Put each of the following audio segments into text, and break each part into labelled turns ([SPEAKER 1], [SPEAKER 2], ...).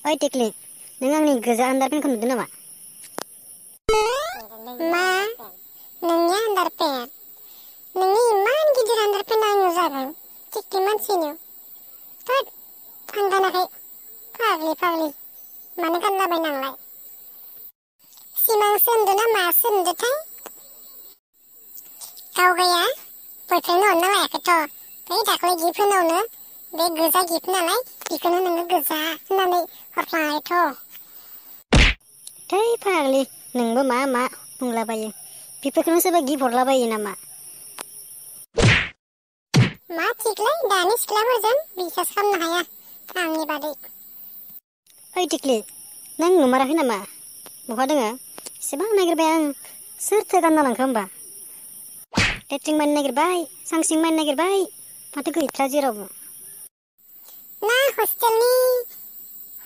[SPEAKER 1] ओइ टिक्ली, नों आंनि गोजा आन्दारपेनखौ नुदों नामा?
[SPEAKER 2] मा? नोंनि आन्दारपेन? नोंनि इमान गिदिर आन्दारपेन आंनियाव जागोन टिक्ली मानसिनियाव? थोद, आं गानाखै। फाग्लि, मानो गानलाबाय नांलाय? सिमांसो नुदों ना मासो नुदोंथाय? गावगाया बयफ्रेन्डनो हरना लायाखैथ'। बै दाख्लै गिफ्ट होनायावनो बे गोजा गिफ्ट नालाय बेखौनो नोङो गोजा होननानै हरफ्लांबायथ'।
[SPEAKER 1] थै फाग्लि, नोंबो मा बुंलाबायो। बेफोरखौनो सोरबा गिफ्ट हरलाबायो नामा?
[SPEAKER 2] मा थिगलै दानि सिख्लाफोरजों बिसास खालामनो हाया आंनि बादै।
[SPEAKER 1] ओइ टिक्ली, नों नुमाराखै नामा? बहा दोङो? एसेबां नागिरबाय आं। सोरथो गानना लांखो होमबा? लेट्रिन मारिनो नागिरबाय, सांसिं मारिनो नागिरबाय, माथो गैथ्रा जेरावबो।
[SPEAKER 2] ना हस्टेलनि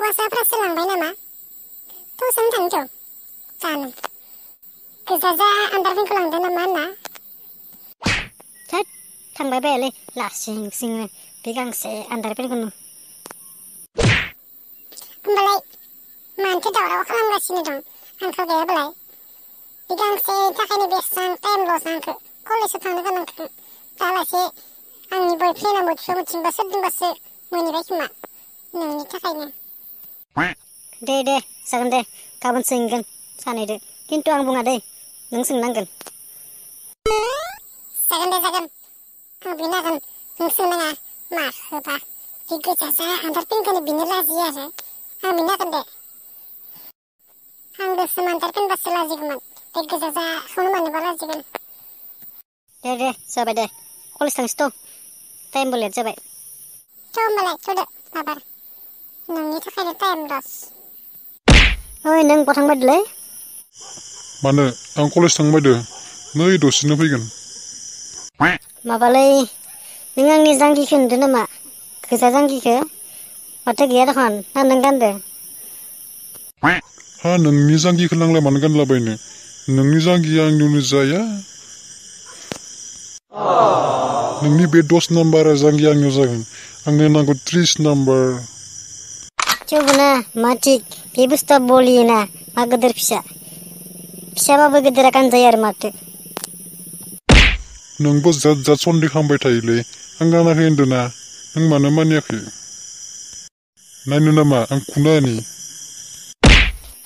[SPEAKER 2] हौवासाफ्रासो लांबाय नामा? दसेनो थांनिथ'। जानो गोजा आन्दारपेनखौ लांदों नामा होनना?
[SPEAKER 1] थोद, थांबाय बायालै लासिंसिंनो बे गांसे आन्दारपेनखौनो।
[SPEAKER 2] होमबालाय मानोथो दावराव खालामगासिनो दं आंथ' गैयाबालाय? बे गांसे थाखायनो बेसेबां टाइम लस आंखो कलेजाव थांनो गोनांखौ दालासे आंनि बयफ्रेन्डआ मोनथिंबा सोरजोंबासो मोनहैबाय खोमा नोंनि थाखायनो।
[SPEAKER 1] दे जागोन दे, गाबोन सोंगोन सानैदो। खिन्थु आं बुङा दै, नों सोंनांगोन।
[SPEAKER 2] जागोन दे जागोन, आं बिनो हागोन, नों सोंनाङा। माखोबा बे गोजा आन्दारपेनखौनो बिनो लाजियो आरो आं बिनो हागोन दे। आं गोसोम आन्दारपेनबासो लाजिगौमोन, बे गोजाखौनो मोनोबा लाजिगोन।
[SPEAKER 1] दे जाबाय दे, कलेज थांसैथ', टाइमबो लेट जाबाय।
[SPEAKER 2] थ' होमबालाय थ'दो बाबार, नोंनि थाखायनो टाइम लस।
[SPEAKER 1] ओइ नों बहा थांबायदोलै?
[SPEAKER 3] मानो? आं कलेज थांबायदो, नै दसेनो फैगोन।
[SPEAKER 1] माबालै, नों आंनि जांगिखौ नुदों नामा? गोजा जांगिखौ? माथो गैया दखन, ना नों गानदो?
[SPEAKER 3] हा, नोंनि जांगिखौ नांलाय मानो गानलाबायनो? नोंनि जांगिया आंनियावनो जाया। नोंनि बे 10 नाम्बार जांगिया आंनियाव जागोन। आंनो नांगौ 30 नाम्बार।
[SPEAKER 1] थेवबो ना, मा थिग, बे बुस्थुआ बलियोना, मा गोदोर फिसा। फिसाबाबो गोदोरा गानजायो आरो माथो।
[SPEAKER 3] नोंबो जाद सन्देह खालामबाय थायोलै। आं गानाखै होनदोंना, नों मानो मानियाखै? नायनो नामा आं खुना होनि?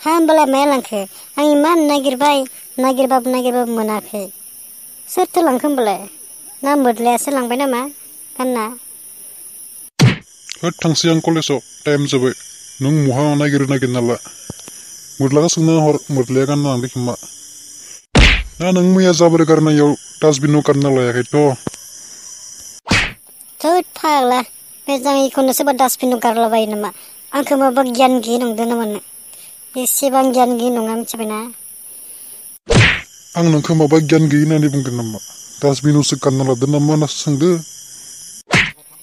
[SPEAKER 1] हा, होमबालाय माया लांखो? आं इमान नागिरबाबो मोनाखै। सोरथो लांखो होमबालाय? ना मोद्लायासो लांबाय नामा गानना?
[SPEAKER 3] होद, थांसै आं कलेजाव, टाइम जाबाय। नों महा नागिरना ला। मोद्लाखौ सोंना हर, मोद्लाया गानना लांदों खोमा। ना नों मैया जाबोर गारनायाव डास्टबिनाव गारना लायाखैथ'?
[SPEAKER 1] थोद फाग्ला, बे जाङिखौनो सोरबा डास्टबिनाव गारलाबायो नामा? आंखौ माबा गियान गैयि नंदों नामा नों? एसेबां गियान गैयि नङा मिथिबायना?
[SPEAKER 3] आं नोंखौ माबा गियान गैयि होननानै बुंदों नामा? डास्टबिनावसो गारना लादों नामा होननासो सोंदो।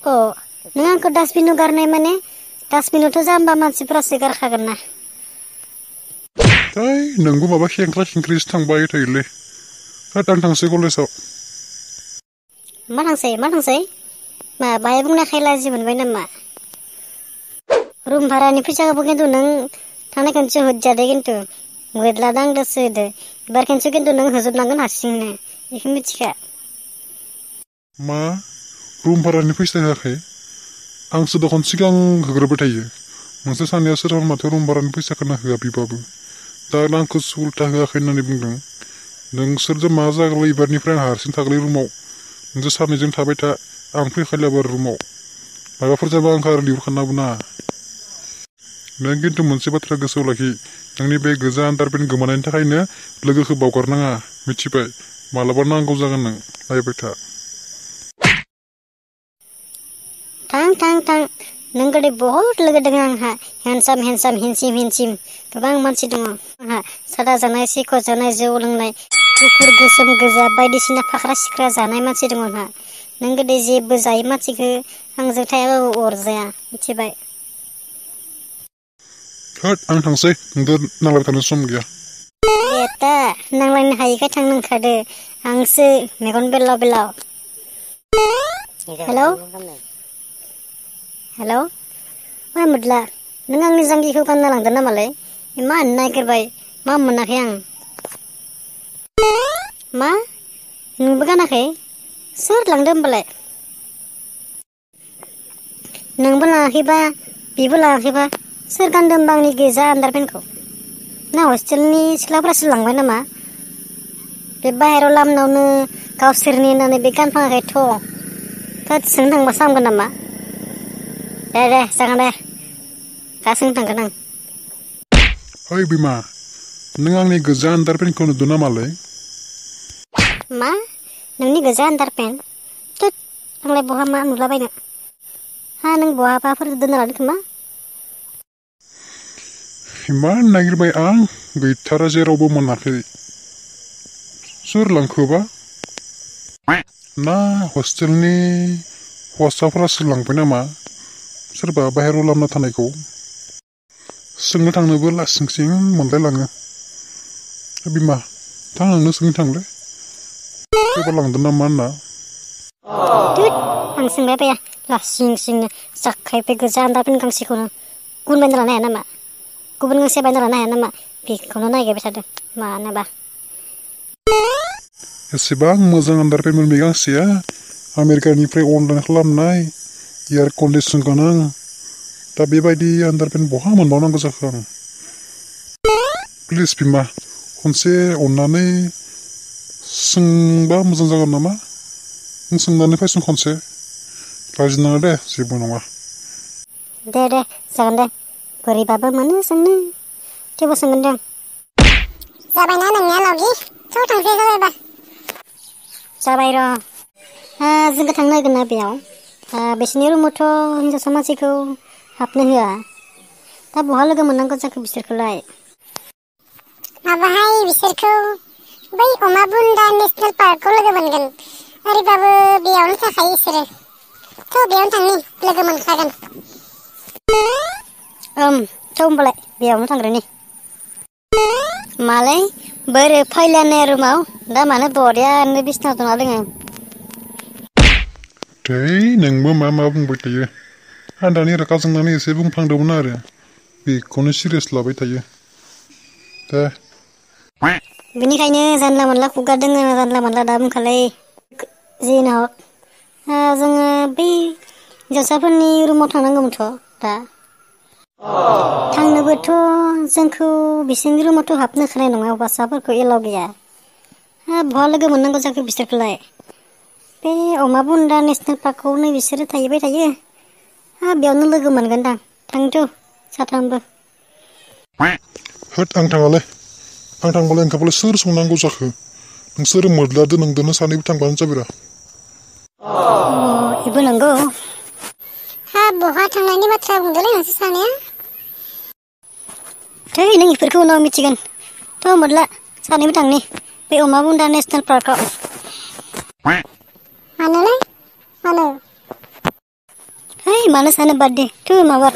[SPEAKER 1] अ, नों आंखौ डास्टबिनाव गारनाय माने डास्टबिनावथ' जाम्बा मानसिफोरासो गारखागोन ना।
[SPEAKER 3] ओइ, नोंबो माबा खेंख्रा-खेंख्रिसो थांबाय थायोलै। होद, आं थांसै कलेजाव।
[SPEAKER 1] मा थांसै? मा बाहाय बुंनायखाय लाजि मोनबाय नामा? रुम भारानि फैसाखौबो खिन्थु नों थांनाय खनसे होदजादो खिन्थु। मोद्ला दांदोसो होदो। एबार खनसे खिन्थु नों होजोबनांगोन हारसिंनो। बेखौ मिथिखा।
[SPEAKER 3] मा? रुम भारानि फैसा होआखै? आंसो दखन सिगां होग्रोबाय थायो। नोंसोर सानैया सोरबा माथो रुम भारानि फैसाखौनो होआ बिबाबो। दा आंखौ उल्था होआखै होननानै बुंदों। नोंसोरजों मा जागोन एबारनिफ्राय आं हारसिं थागोन रुमाव। नोंसोर सानैजों थाबाय था, आं फैखालि एबार रुमाव। माबाफोर जाबा आंखौ आरो लिंहरखानाबो ना। नों खिन्थु मोनसे बाथ्रा गोसोआव लाखि, नोंनि बे गोजा आन्दारपेन गोमानायनि थाखायनो लोगोखौ बावगारनाङा, मिथिबाय? मालाबा नांगौ जागोन नों, नायबाय था।
[SPEAKER 1] थां। नों गोदै बहुद लोगो दङ आंहा। हेन्डसाम, हिनसिम गोबां मानसि दङ आंहा। सादा जानाय, सिखर जानाय, जौ लोंनाय, गुफुर, गोसोम, गोजा बायदिसिना फाख्रा-सिख्रा जानाय मानसि दङ आंहा। नों गोदै जेबो जायै मानसिखौ आंजों थायाबाबो अरजाया, मिथिबाय?
[SPEAKER 3] होद, आं थांसै, नोंजों नांलायबाय थानो सम गैया।
[SPEAKER 1] बेटा, नांलायनो हायिखाय थांनो ओंखारदो। आंसो मेगन बेलाव। हेलौ? ओइ मोद्ला, नों आंनि जांगिखौ गानना लांदों नामालाय? मा होननो नागिरबाय? मा मोनाखै आं? मा? नोंबो गानाखै? सोर लांदो होमबालाय? नोंबो लाङाखैबा बिबो लाङाखैबा सोर गानदों होमबा आंनि गोजा आन्दारपेन्टखौ? ना हस्टेलनि सिख्लाफ्रासो लांबाय नामा? बे बाहेराव लामनायावनो गावसोरनि होननानै बे गानफ्लाङाखैथ'। थोद सोंनो थांबासो हामगोन नामा? दे जागोन दे। दा सोंनो थांगोन आं।
[SPEAKER 3] ओइ बिमा, नों आंनि गोजा आन्दारपेन्टखौ नुदों नामालै?
[SPEAKER 1] मा? नोंनि गोजा आन्दारपेन्ट? थोद आंलाय बहा मा नुलाबायनो? हा नों बहाबाफोर दोनना लादों खोमा?
[SPEAKER 3] इमान नागिरबाय आं गैथारा जेरावबो मोनाखै। सोर लांखोबा? ना हस्टेलनि हौवासाफोरासो लांबाय नामा? सोरबा बाहेरायाव लामना थानायखौ? सोंनो थांनोबो लासिं सिं मोनलायलाङो। बिमा, थां नोंनो सोंनो थांलै। सोरबा लांदों नामा होनना?
[SPEAKER 1] थोद आं सोंबाय बाया लासिं सिंनो जाखायबाय गोजा आन्दारपेन्ट गांसेखौनो। गुबुन बायना लानो हाया नामा? गुबुन गांसे बायना लानो हाया नामा? बेखौनो नागिरबाय थादों मानोबा।
[SPEAKER 3] एसेबां मोजां आन्दारपेन्टमोन बे गांसेया। आमेरिकानिफ्राय अनलाइन खालामनाय, एयार कन्डिसन गोनां। दा बेबायदि आन्दारपेन्ट बहा मोनबावनांगौ जाखो आं? प्लिज बिमा, खनसे अननानै सोंबा मोजां जागोन नामा? नों सोंनानै फायसन खनसे। लाजिनाङा दे, जेबो नङा।
[SPEAKER 1] दे जागोन दे। बोरैबाबो मोनो सोंनो। थेवबो सोंगोन दे आं।
[SPEAKER 2] जाबायना नोंनिया लगे? थ' थांसै जाबायबा।
[SPEAKER 1] जाबाय र'। जोंबो थांनो नागिरगोन ना बेयाव? बिसोरनि रुमावथ' हिनजावसा मानसिखौ हाबनो होआ। दा बहा लोगो मोननांगौ जाखो बिसोरखौलाय?
[SPEAKER 2] माबाहाय बिसोरखौ बै अमा बुन्दा नेसनेल पार्कआव लोगो मोनगोन। ओरैबाबो बेयावनो थाखायो इसोरो। थ' बेयावनो थांनि, लोगो मोनखागोन।
[SPEAKER 1] थ' होमबालाय बेयावनो थांग्रोनि। मालै बोरो फैलायानो रुमाव? दा मानो बरियानो बिसनायाव जना दोङो?
[SPEAKER 3] धै नोंबो मा बुंबाय थायो? आं दानि रागा जोंनानै एसे बुंफ्लांदोंमोन आरो। बेखौनो सिरियास लाबाय थायो। दे।
[SPEAKER 1] बेनिखायनो जानला मोनला खुगा दोङो जानला मोनला दा बुंखालै। जिनो हक जोङो बै हिनजावसाफोरनि रुमाव थांनांगौमोनथ' दा। थांनोबोथ' जोंखौ बिसोरनि रुमावथ' हाबनो होखानाय नङा, हौवासाफोरखौ एलाव गैया। बहा लोगो मोननांगौ जाखो बिसोरखौलाय? बे अमा बुन्दा नेसनेल पार्कआवनो बिसोरो थाहैबाय थायो। बेयावनो लोगो मोनगोनदां। थांनोथ' साथामबो।
[SPEAKER 3] होद आं थाङालै। आं थांबालाय ओंखामखौलाय सोर संनांगौ जाखो? नोंसोर मोद्लादो नोंदोनो सानैबो थांबानो जाबायरा।
[SPEAKER 1] बेबो नंगौ।
[SPEAKER 2] बहा थांनायनि बाथ्रा बुंदोंलै नोंसोर सानैया?
[SPEAKER 1] थै नों इफोरखौ उनाव मिथिगोन। थ' मोदला सानैबो थांनि बे अमा बुन्दा नेसनेल पार्कआव।
[SPEAKER 2] मानोलै? मानो?
[SPEAKER 1] मानो सानो बाद दे। थौ माबार।